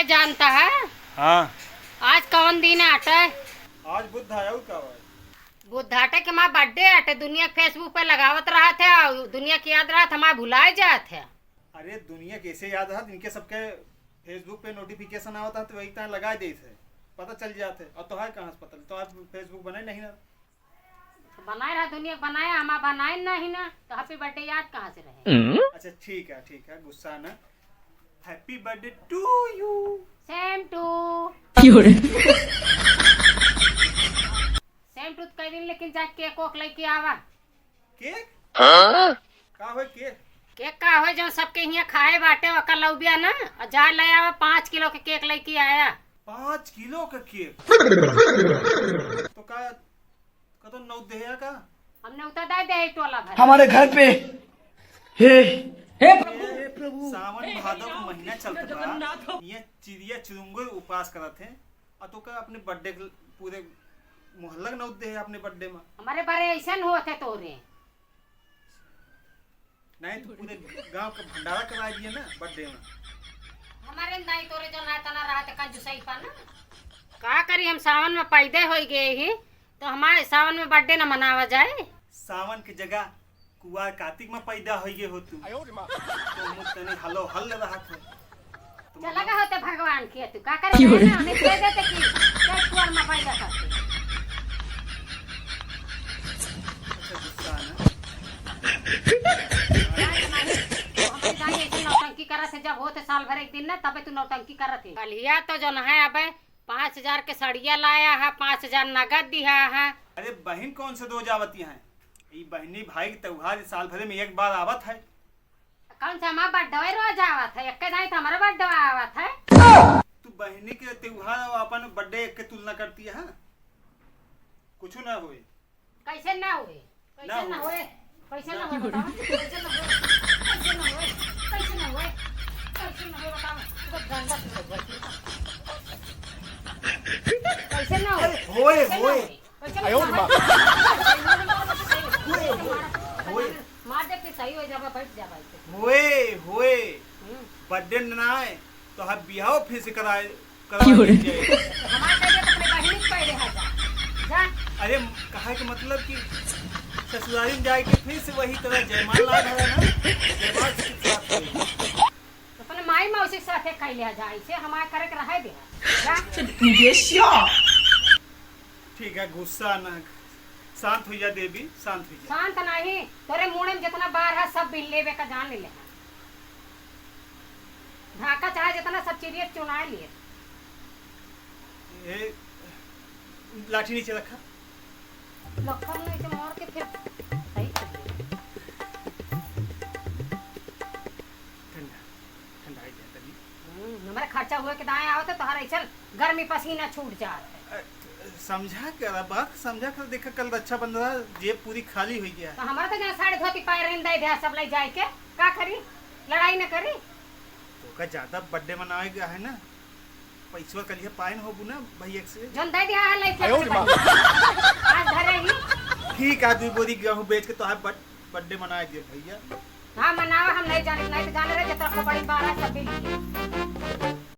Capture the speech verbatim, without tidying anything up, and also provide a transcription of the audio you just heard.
जानता है? हाँ। आज कौन दिन आटे? आज बुध है, और का है? बुध आटे के हमार birthday आटे, दुनिया के Facebook पे लगावत रहत है और दुनिया के याद रहत, हमार भुलाए जात है। अरे, दुनिया कैसे याद रहत, इनके सबके Facebook पे notification आवत है तो वही तरह लगा देत है, पता चल जात है। और तोहार कहाँ से पता, तोहार Facebook बनाए नहीं ना। तो बनाए रहा, दुनिया के बनाया, हमार बनाए नहीं ना, तो happy birthday याद कहाँ से रहे? अच्छा, ठीक है, ठीक है, गुस्सा ना। Happy birthday to you। Same to। क्यों रे? Same to कह दिन, लेकिन जा cake ओक लेके आवा। Cake? हाँ? का होय cake? Cake का होय, जो सबके हियाँ खाए बाटे, ओकर लौबिया ना, और जा ले आवा, पाँच किलो के cake लेके आया। पाँच किलो का cake? तो का कतो नौत देहे का? हम नौता दे दे टोला भर। हमारे घर पे, हे, हे प्रभु, हे प्रभु, सावन भादो का महीना चलत बा। ये चिड़िया चुरुंगो उपास करत है, और तो का अपने birthday के पूरे मोहल्ला के नौत देहे अपने birthday में। हमारे बारे ऐसन होत है तोरे। नहीं तो पूरे गांव का भंडारा करा दिए ना birthday में। हमारे नहीं तोरे जो ना तना रहते कंजूसई पा ना। का करी, हम सावन में पैदा होई गए ही, तो हमारे सावन में birthday न मनावा जाए। सावन के जगह कुआर कार्तिक में पैदा होई गए हो तू। तो हम तनी हलो हल रहत है। चला का होते भगवान के, तू का करे क्यों रे? ना, हमें दे देते कि चल कुआर में पैदा करते। अच्छा, गुस्सा ना। तो हम जाए ऐसे नौटंकी करत है, जब होते साल भर एक दिन ना, तबे तू नौटंकी करत है। कलिया तो जौन है, अबे पाँच हजार के सड़िया लाया है, पाँच हजार नगद दिया है। अरे बहिन, कौन से रोज आवती हैं? ई बहिनी भाई के त्योहार साल भर में एक बार आवत है। कौन सा हमारा birthday रोज आवत है? एक दाई तो हमारा birthday आवत है। तू बहिनी के त्योहार और अपन birthday एक के तुलना करती है, हाँ? कुछ ना होए। कैसे ना होए? कैसे ना होए? कैसे ना होए? बताओ। कैसे ना होए? कैसे ना होए? कैसे ना होए? कैसे ना होए? बताओ। तो गंदा से होए। कैसे ना होए? अरे, होए, कैसे ना होए। होए। कैसे ना होए? होए, होए। मार दे, फिर सही हो जाबा, बैठ जाबा इसे। होए, होए। हम्म। Birthday ना आए, तो हम बियाह फिर से कराए, क्यों रे? कराए दीजिए। हमारे कह दे तो अपने बहिनी के कह दे, हाँ, जा। जा। अरे, कहा के मतलब कि ससुरारी में जाए के फिर से वही तरह जयमाला धरा ना, जयमाल के साथ करेंगे। अपने माई मौसी के साथे कह लिया जा, इसे हमारे करे के रहे दे, जा। ठीक है, गुस्सा ना, शांत हो जा देवी, शांत हो जा। शांत नहीं, तोरे मुड़े में जितना बार है, सब बिल लेवे का जान ले ले। ढाका चाहे जितना सब चिड़िया चुनाए लिए। ए, लाठी नीचे रखा। लखन नहीं तो मार के फिर सही कर दे। ठंडा, ठंडा हो जाए तनी। हम्म, हमारे खर्चा हुए के दाएं आवत है, तोहरा ऐसन गर्मी पसीना छूट जात है। अ, समझा करा, बात समझा करा, देखा कल रक्षाबंधन, जेब पूरी खाली हो गया है। तो हमारा तो जहाँ साड़ी धोती पाए रहन दे दे, सब ले जाए के, का करी? लड़ाई न करी? तो का ज्यादा birthday मनावे गया है ना, पैसवा कलिया पाए न होबू ना भैया से। जौन दे दिया है, लइके आयो रे माँ। आज धरे ही। ठीक है, दुई बोरी गेहूं बेच के तोहार बर्थ-, birthday मनाए दे भैया। हाँ, मनावा, हम नहीं जाने, नहीं तो जाने रहे, जितना खोपड़ी बारह सब बिल किए।